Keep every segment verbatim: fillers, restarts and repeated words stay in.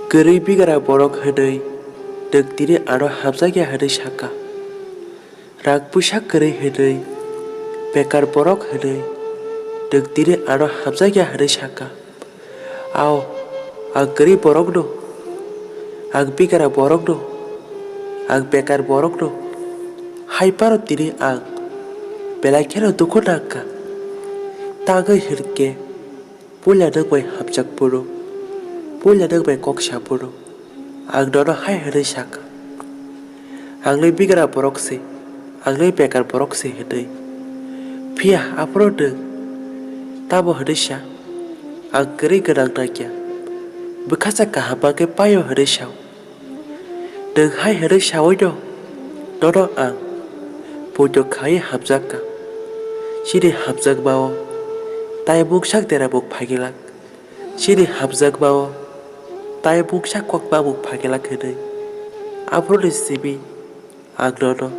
Kwrwi bigra borok hwnwi nwng tini ano hamjakya hwnwi saka. Rang puisa kwrwi hwnwi bekar borok hwnwi nwng tini ano hamjakya hwnwi saka. Ao, ang kwrwi borokno, ang bigra borokno, ang bekar borokno, hai phano tini ang belai kheno dukhu nangkha. Tangwi hwnkhe, puila nwng bai hamjak phuru, puila nwng bai kok sa phuru, ang nono hai hwnwi sakha, "Ang le bigra borok se, ang le bekar borok se," hwnwi. Phiya aphuru nwng tamo hwnwi sa, "Ang kwrwi gwnang nangya, bwkha sa kaham ma khe paio," hwnwi sa-o. Nwng hai hwnwi saui no, nono ang poito khaiwi hamjak kha. Chini hamjakmao tai mungsa dera bo phaikhe lak. Chini hamjakmao tai mungsa kokma bo phaikhe lak hwnwi. Aphuruni simi ang nono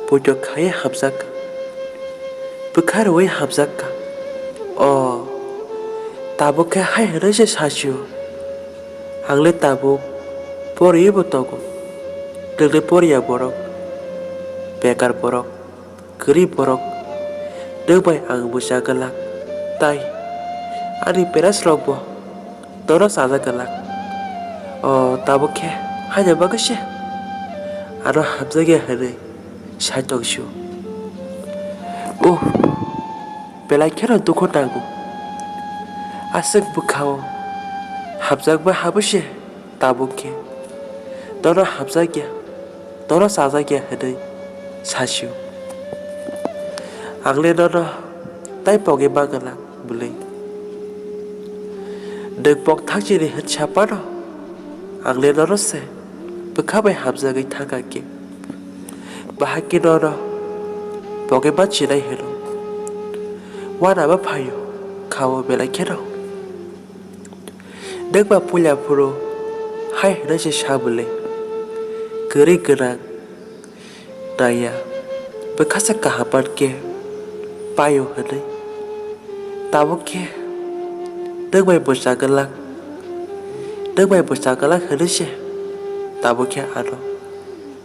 poito khaiwi hamjak kha. Bwkha rwui hamjak kha. O, tabuk khe hai hwnwi se sa sio. Ang le tabuk poriwi bo tongo. Nwng le poriya borok, bekar borok, kwrwi borok. Nwng bai ang bwsa glak, tai ani parents rok bo nono chajakha lak. O, tabuk khe haino bagwi se ano hamjakya hwnwi sai tong sio. Uff, belai kheno dukhu nango. Aswk bwkhao hamjakma habo se tabuk khe nono hamjakya, nono chajakya hwnwi sa sio. Ang le nono tai pogwi ma glak bwlwi. Nwng pok thang chini hwnsa phano ang le nono se bwkha bai hamjagwi thangkha khe. Bahai khe nono pogwi ma chinai hwno. Uanama ma phaio kha-o belai kheno. Nwng ba puila phuru hai hwnwi se sa bwlwi, kwrwi gwnang nangya, bwkha sa kaham man khe paio hwnwi. Tabuk khe nwng bai bwsa glak, nwng bai bwsa glak hwnwi se tabuk khe ano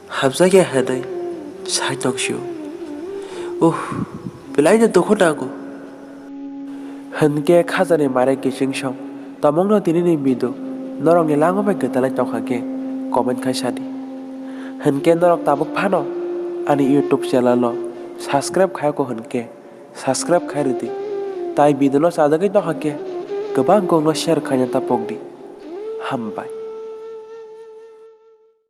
hamjakya hwnwi sai tong sio. Uff, belaino dukhu nango. Hwnkhe khajani mare kiching song tomongno tinini video norokni lango bai kwtalai tongkha khe comment khai sadi. Hwnkhe norok tabuk phano ani YouTube channel no subscribe khayoko hwnkhe subscribe khai rwdi. Tai video no chajagwi tongkha khe kwbang kokno share khaina ta pokdi. Hambai.